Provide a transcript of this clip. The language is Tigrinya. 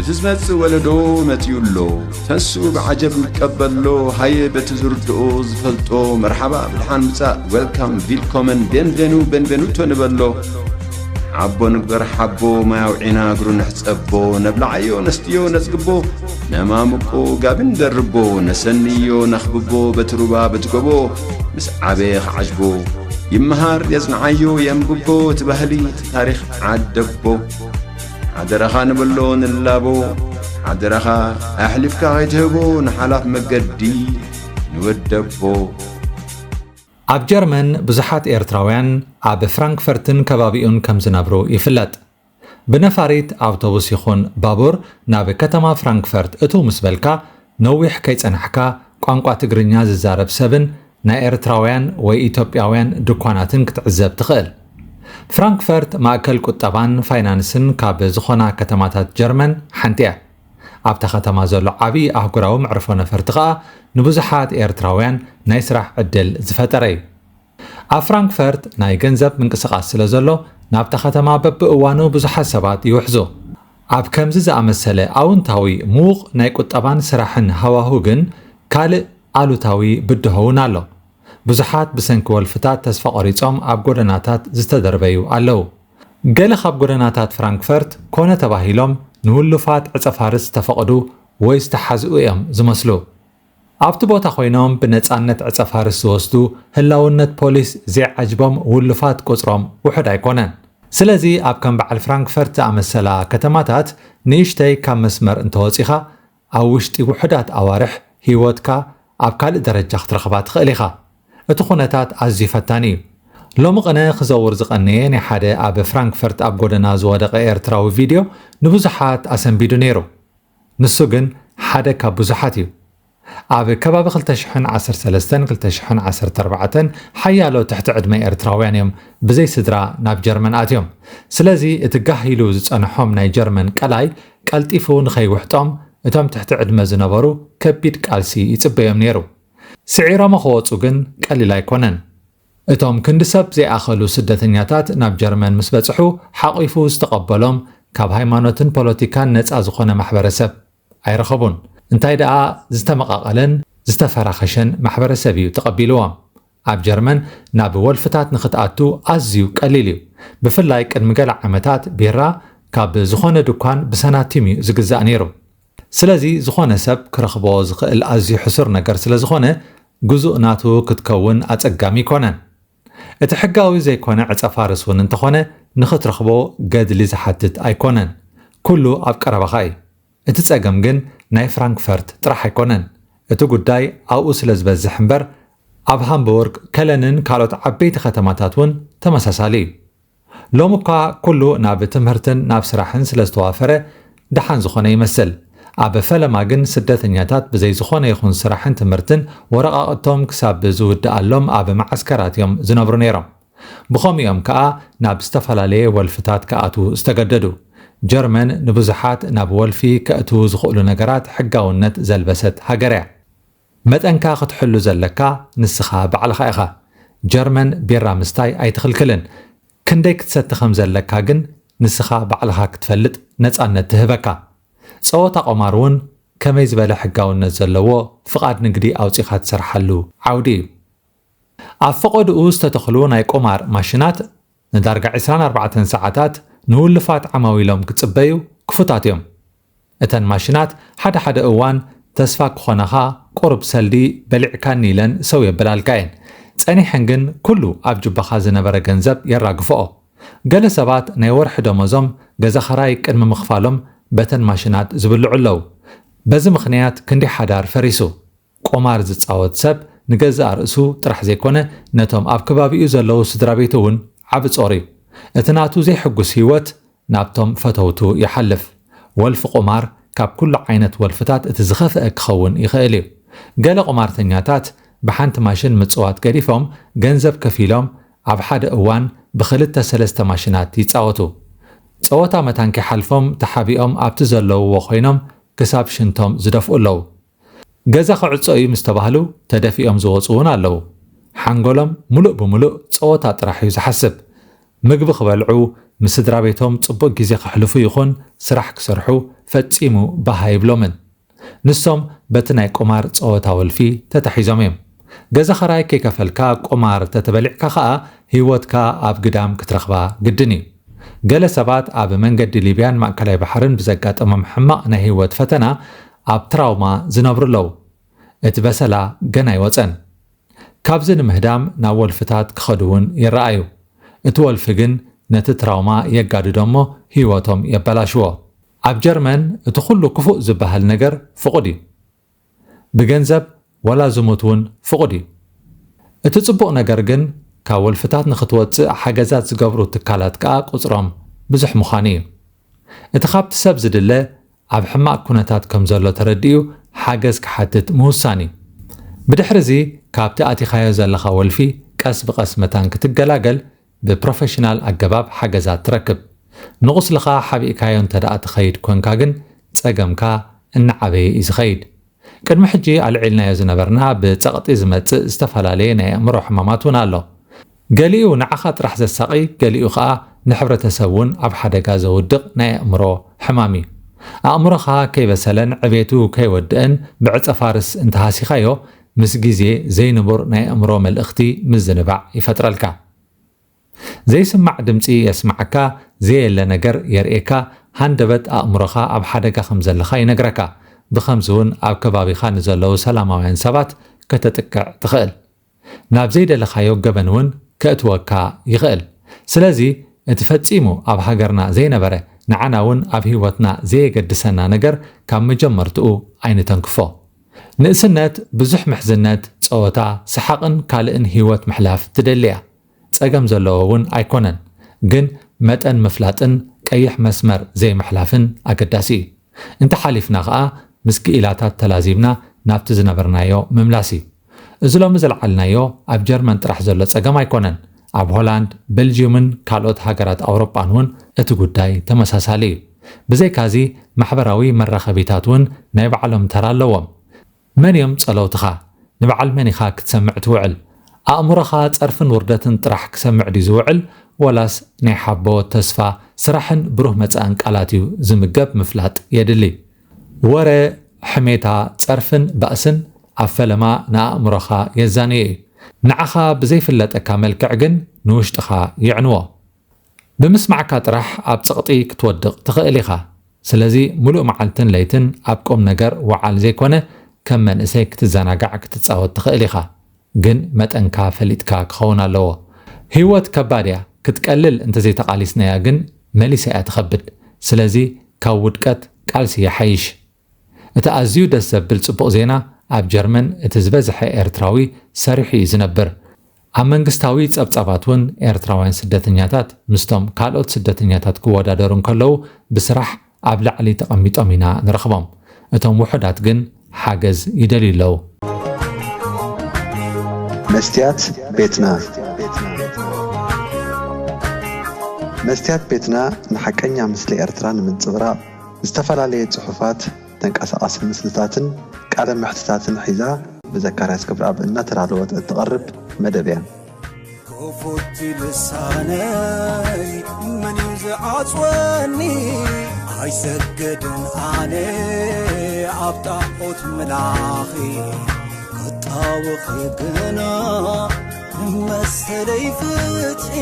እቲ ዝመጽእ ወለዶ መጺኡ ኣሎ። ተንሱ ብዓጀብ ንቀበሎ፣ ሃየ በቲ ዝርድኦ ዝፈልጦ፣ መርሓባ ብድሓን ምጻእ፣ ዌልካም፣ ቪልኮመን፣ ቤንቬኑ፣ ቤንቬኑቶ ንበሎ። ዓቦ ንግበር ሓቦ፣ ማይ ኣውዒና እግሩ ንሕጸቦ፣ ነብልዓዮ ነስትዮ ነጽግቦ፣ ነማምቆ ጋቢ ንደርቦ፣ ነሰንዮ ነኽብቦ፣ በቲ ሩባ በቲ ጎቦ፣ ምስ ዓበየ ክዓጅቦ፣ ይመሃር የጽንዓዮ የንብቦ፣ እቲ ባህሊ እቲ ታሪኽ ዓደቦ። ሓደራኻ ንበሎ ንላቦ፣ ሓደራኻ ኣሕሊፍካ ከይትህቦ ንሓላፍ መገዲ ንወደቦ። ኣብ ጀርመን ብዙሓት ኤርትራውያን ኣብ ፍራንክፈርትን ከባቢኡን ከም ዝነብሩ ይፍለጥ። ብነፋሪት ኣውቶቡስ ይኹን ባቡር ናብ ከተማ ፍራንክፈርት እትው ምስ በልካ፣ ነዊሕ ከይጸናሕካ ቋንቋ ትግርኛ ዝዛረብ ሰብን ናይ ኤርትራውያን ወይ ኢትዮጵያውያን ድኳናትን ክትዕዘብ ትኽእል። ፍራንክፈርት ማእከል ቁጠባን ፋይናንስን ካብ ዝኾና ከተማታት ጀርመን ሓንቲ እያ። ኣብታ ከተማ ዘሎ ዓቢ ኣህጉራዊ መዕርፎ ነፈርቲ ከኣ ንብዙሓት ኤርትራውያን ናይ ስራሕ ዕድል ዝፈጠረ እዩ። ኣብ ፍራንክፈርት ናይ ገንዘብ ምንቅስቓስ ስለ ዘሎ፣ ናብታ ከተማ በብእዋኑ ብዙሓት ሰባት ይውሕዙ። ኣብ ከምዚ ዝኣመሰለ ኣውንታዊ ምዉቕ ናይ ቁጠባን ስራሕን ሃዋሁ ግን ካልእ ኣሉታዊ ብድሆ እውን ኣሎ። ብዙሓት ብሰንኪ ወልፍታት ተስፋ ቆሪጾም ኣብ ጎደናታት ዝተደርበዩ ኣለዉ። ገለ ካብ ጎደናታት ፍራንክፈርት ኮነ ተባሂሎም ንውሉፋት ዕጸፋርስ ዝተፈቕዱ ወይ ዝተሓዝኡ እዮም ዝመስሉ። ኣብቲ ቦታ ኮይኖም ብነጻነት ዕጸፋርስ ዝወስዱ ህላውነት ፖሊስ ዘይዓጅቦም ውሉፋት ቁጽሮም ውሑድ ኣይኮነን። ስለዚ ኣብ ከም በዓል ፍራንክፈርት ዝኣመሰላ ከተማታት ንእሽተይ ካብ መስመር እንተወጺኻ ኣብ ውሽጢ ውሑዳት ኣዋርሕ ህይወትካ ኣብ ካልእ ደረጃ ክትረኽባ ትኽእል ኢኻ። እቲ ኩነታት ኣዝዩ ፈታኒ እዩ። ሎሚ ቅነ ክዘውር ዝቐነየ ናይ ሓደ ኣብ ፍራንክፈርት ኣብ ጎደና ዝወደቐ ኤርትራዊ ቪድዮ ንብዙሓት ኣሰንቢዱ ነይሩ። ንሱ ግን ሓደ ካብ ብዙሓት እዩ። ኣብ ከባቢ ክልተ ሽሕን ዓሰርተ ሰለስተን ክልተ ሽሕን ዓሰርተ ኣርባዕተን ሓያሎ ትሕቲ ዕድመ ኤርትራውያን እዮም ብዘይ ስድራ ናብ ጀርመን ኣትዮም። ስለዚ እቲ ጋህ ኢሉ ዝጸንሖም ናይ ጀርመን ቀላይ ቀልጢፉ ንኸይውሕጦም እቶም ትሕቲ ዕድመ ዝነበሩ ከቢድ ቃልሲ ይጽበዮም ነይሩ። ስዒሮሞ ክወጹ ግን ቀሊል ኣይኮነን። እቶም ክንዲ ሰብ ዘይኣኸሉ ስደተኛታት ናብ ጀርመን ምስ በጽሑ ሓቒፉ ዝተቐበሎም ካብ ሃይማኖትን ፖለቲካን ነጻ ዝኾነ ማሕበረሰብ ኣይረኸቡን። እንታይ ደኣ ዝተመቓቐለን ዝተፈራኸሸን ማሕበረሰብ እዩ ተቐቢልዎም። ኣብ ጀርመን ናብ ወልፍታት ንኽትኣቱ ኣዝዩ ቀሊል እዩ። ብፍላይ ቅድሚ ገለ ዓመታት ቢራ ካብ ዝኾነ ድኳን ብሰናቲም እዩ ዝግዛእ ነይሩ። ስለዚ ዝኾነ ሰብ ክረኽቦ ዝኽእል ኣዝዩ ሕሱር ነገር ስለ ዝኾነ ግዙእ ናቱ ክትከውን ኣጸጋሚ ኣይኮነን። እቲ ሕጋዊ ዘይኮነ ዕጸ ፋርስ እውን እንተኾነ ንኽትረኽቦ ገድሊ ዝሓትት ኣይኮነን። ኩሉ ኣብ ቀረባኻ እዩ። እቲ ጸገም ግን ናይ ፍራንክፈርት ጥራሕ ኣይኮነን። እቲ ጉዳይ ኣብኡ ስለ ዝበዝሕ እምበር ኣብ ሃምቡርግ፣ ከለንን ካልኦት ዓበይቲ ከተማታት እውን ተመሳሳሊ እዩ። ሎሚ እኳ ኩሉ ናብ ትምህርትን ናብ ስራሕን ስለ ዝተዋፈረ ደሓን ዝኾነ ይመስል። ኣብ ፈለማ ግን ስደተኛታት ብዘይ ዝኾነ ይኹን ስራሕን ትምህርትን ወረቓቕቶም ክሳብ ዝውድኣሎም ኣብ መዓስከራት እዮም ዝነብሩ ነይሮም። ብኸምኡ እዮም ከኣ ናብ ዝተፈላለየ ወልፍታት ክኣትዉ ዝተገደዱ። ጀርመን ንብዙሓት ናብ ወልፊ ከእትዉ ዝኽእሉ ነገራት ሕጋውነት ዘልበሰት ሃገር እያ። መጠንካ ክትሕሉ ዘለካ ንስኻ ባዕልኻ ኢኻ። ጀርመን ቢራ ምስታይ ኣይትኽልክልን። ክንደይ ክትሰቲ ከም ዘለካ ግን ንስኻ ባዕልኻ ክትፈልጥ ነጻነት ትህበካ። ጸወታ ቁማር እውን ከመይ ዝበለ ሕጋውነት ዘለዎ ፍቓድ ንግዲ ኣውጺኻ ትሰርሓሉ ዓውዲ እዩ። ኣብ ፈቐድኡ ዝተተኽሉ ናይ ቁማር ማሽናት ንዳርጋ ዕስራን ኣርባዕተን ሰዓታት ንውሉፋት ዓማዊሎም ክጽበዩ ክፉታት እዮም። እተን ማሽናት ሓደ ሓደ እዋን ተስፋ ክኾናኻ ቁሩብ ሰልዲ በሊዕካኒ ኢለን ሰው የበላልካ እየን። ጸኒሐን ግን ኩሉ ኣብ ጁባኻ ዝነበረ ገንዘብ የራግፍኦ። ገለ ሰባት ናይ ወርሒ ደሞዞም ገዛ ኸራይ ቅድሚ ምኽፋሎም በተን ማሽናት ዝብልዑ ኣለዉ። በዚ ምኽንያት ክንዲ ሓዳር ፈሪሱ። ቁማር ዝጻወት ሰብ ንገዛእ ርእሱ ጥራሕ ዘይኮነ ነቶም ኣብ ከባቢኡ ዘለዉ ስድራ ቤቱ እውን ዓቢ ጾር እዩ። እቲ ናቱ ዘይሕጉስ ህይወት ናብቶም ፈተውቱ ይሓልፍ። ወልፊ ቁማር ካብ ኩሉ ዓይነት ወልፍታት እቲ ዝኸፍአ ክኸውን ይኽእል እዩ። ገለ ቁማርተኛታት ብሓንቲ ማሽን ምጽዋት ገዲፎም ገንዘብ ከፊሎም ኣብ ሓደ እዋን ብኽልተ ሰለስተ ማሽናት ይጻወቱ። ጸወታ መታን ከይሓልፎም ተሓቢኦም ኣብቲ ዘለውዎ ኮይኖም ክሳብ ሽንቶም ዝደፍኡ ኣለዉ። ገዛ ክዕጾ እዩ ምስ ተባህሉ ተደፊኦም ዝወጹ እውን ኣለዉ። ሓንጎሎም ምሉእ ብምሉእ ጸወታ ጥራሕ እዩ ዝሓስብ። ምግቢ ክበልዑ፣ ምስ ስድራ ቤቶም ጽቡቕ ግዜ ከሕልፉ ይኹን ስራሕ ክሰርሑ ፈጺሙ ባህ ኣይብሎምን። ንሶም በቲ ናይ ቁማር ጸወታ ወልፊ ተታሒዞም እዮም። ገዛ ኸራይ ከይከፈልካ ቁማር ተተበሊዕካ ኸኣ ህይወትካ ኣብ ግዳም ክትረኽባ ግድን እዩ። ገለ ሰባት ኣብ መንገዲ ሊብያን ማእከላይ ባሕርን ብዘጋጠሞም ሕማቕ ናይ ህይወት ፈተና ኣብ ትራውማ ዝነብሩ ኣለዉ። እቲ በሰላ ገና ኣይወጸን። ካብዚ ንምህዳም ናብ ወልፍታት ክኸዱ እውን ይረኣዩ። እቲ ወልፊ ግን ነቲ ትራውማ የጋድዶ እሞ ህይወቶም የበላሽዎ። ኣብ ጀርመን እቲ ኩሉ ክፉእ ዝበሃል ነገር ፍቑድ እዩ። ብገንዘብ ዋላ ዝሙት እውን ፍቑድ እዩ። እቲ ጽቡቕ ነገር ግን ካብ ወልፍታት ንኽትወጽእ ሓገዛት ዝገብሩ ትካላት ከኣ ቁጽሮም ብዙሕ ምዃኑ እዩ። እቲ ካብቲ ሰብ ዝድለ ኣብ ሕማቕ ኩነታት ከም ዘሎ ተረዲኡ ሓገዝ ክሓትት ምውሳን እዩ። ብድሕሪ እዚ ካብቲ ኣቲኻዮ ዘለኻ ወልፊ ቀስ ብቐስ መታን ክትገላገል ብፕሮፌሽናል ኣገባብ ሓገዛት ትረክብ። ንቑስልኻ ሓቢእካዮ እንተ ደኣ ትኸይድ ኮንካ ግን ጸገምካ እናዓበየ እዩ ዝኸይድ። ቅድሚ ሕጂ ኣልዒልናዮ ዝነበርና ብጸቕጢ ዝመጽእ ዝተፈላለየ ናይ ኣእምሮ ሕማማት እውን ኣሎ። ገሊኡ ንዓኻ ጥራሕ ዘሳቒ፣ ገሊኡ ኸኣ ንሕብረተሰብ እውን ኣብ ሓደጋ ዘውድቕ ናይ ኣእምሮ ሕማም እዩ። ኣእምሮኻ ከይበሰለን ዕቤቱ ከይወድእን ብዕጸ ፋርስ እንተሃሲኻዮ፣ ምስ ግዜ ዘይንቡር ናይ ኣእምሮ መልእኽቲ ምዝንባዕ ይፈጥረልካ። ዘይስማዕ ድምጺ የስምዓካ፣ ዘየለ ነገር የርእየካ፣ ሃንደበት ኣእምሮኻ ኣብ ሓደጋ ከም ዘለኻ ይነግረካ። ብኸምዚ እውን ኣብ ከባቢኻ ንዘለዉ ሰላማውያን ሰባት ከተጥቅዕ ትኽእል። ናብ ዘይደለኻዮ ገበን እውን ከእትወካ ይኽእል። ስለዚ እቲ ፈጺሙ ኣብ ሃገርና ዘይነበረ፣ ንዓና እውን ኣብ ህይወትና ዘየገድሰና ነገር ካብ መጀመርትኡ ኣይንተንክፎ። ንእስነት ብዙሕ ምሕዝነት፣ ጸወታ፣ ሰሓቕን ካልእን ህይወት ምሕላፍ ትደሊ እያ። ጸገም ዘለዎ እውን ኣይኮነን። ግን መጠን ምፍላጥን ቀይሕ መስመር ዘይምሕላፍን ኣገዳሲ እዩ። እንተ ሓሊፍና ኸኣ ምስ ክኢላታት ተላዚብና ናብቲ ዝነበርናዮ ምምላስ እዩ። እዚ ሎሚ ዘልዓልናዮ ኣብ ጀርመን ጥራሕ ዘሎ ጸገም ኣይኮነን። ኣብ ሆላንድ፣ ቤልጅዩምን ካልኦት ሃገራት ኣውሮጳን እውን እቲ ጉዳይ ተመሳሳሊ እዩ። ብዘይካዚ ማሕበራዊ መራኸቢታት እውን ናይ ባዕሎም ተራ ኣለዎም። መን እዮም ጸለውትኻ? ንበዓል መን ኢኻ ክትሰምዕ ትውዕል? ኣእምሮኻ ጸርፍን ውርደትን ጥራሕ ክሰምዕ ድዩ ዝውዕል? ወላስ ናይ ሓቦ፣ ተስፋ፣ ስራሕን ብሩህ መጻእን ቃላት እዩ ዝምገብ? ምፍላጥ የድሊ። ወረ፣ ሕሜታ፣ ጸርፍን ባእስን ኣብ ፈለማ ንኣእምሮኻ የዛንዮ እዩ። ንዓኻ ብዘይፍለጠካ መልክዕ ግን ንውሽጥኻ የዕንዎ። ብምስማዕካ ጥራሕ ኣብ ጸቕጢ ክትወድቕ ትኽእል ኢኻ። ስለዚ ምሉእ መዓልትን ለይትን ኣብ ቁም ነገር ወዓል ዘይኮነ ከም መንእሰይ ክትዘናጋዕ ክትጻወት ትኽእል ኢኻ። ግን መጠንካ ፈሊጥካ ክኸውን ኣለዎ። ህይወት ከባድ እያ። ክትቀልል እንተዘይተቓሊስናያ ግን መሊሳ እያ ትኸብድ። ስለዚ ካብ ውድቀት ቃልሲ ይሓይሽ። እቲ ኣዝዩ ደስ ዘብል ጽቡቕ ዜና፣ ኣብ ጀርመን እቲ ዝበዝሐ ኤርትራዊ ሰሪሑ እዩ ዝነብር። ኣብ መንግስታዊ ጸብጻባት እውን ኤርትራውያን ስደተኛታት ምስቶም ካልኦት ስደተኛታት ክወዳደሩ እንከለዉ ብስራሕ ኣብ ላዕሊ ተቐሚጦም ኢና ንረኽቦም። እቶም ውሑዳት ግን ሓገዝ ይደልዩ ኣለዉ። መስትያት ቤትና። መስትያት ቤትና ንሓቀኛ ምስሊ ኤርትራ ንምንጽብራቕ ዝተፈላለየ ጽሑፋት፣ ተንቀሳቓሲ ምስልታትን ቃለ መሕትታትን ሒዛ ብዘካርያስ ክብረኣብ እናተዳለወት እትቐርብ መደብ እያ። ክፉት ልሳነይ መን እዩ ዝዓጽወኒ? ኣይሰግድን ኣነ ኣብ ጣዖት ምላኺ፣ ክጣወኺ ግና ንመሰለይ ፍትሒ።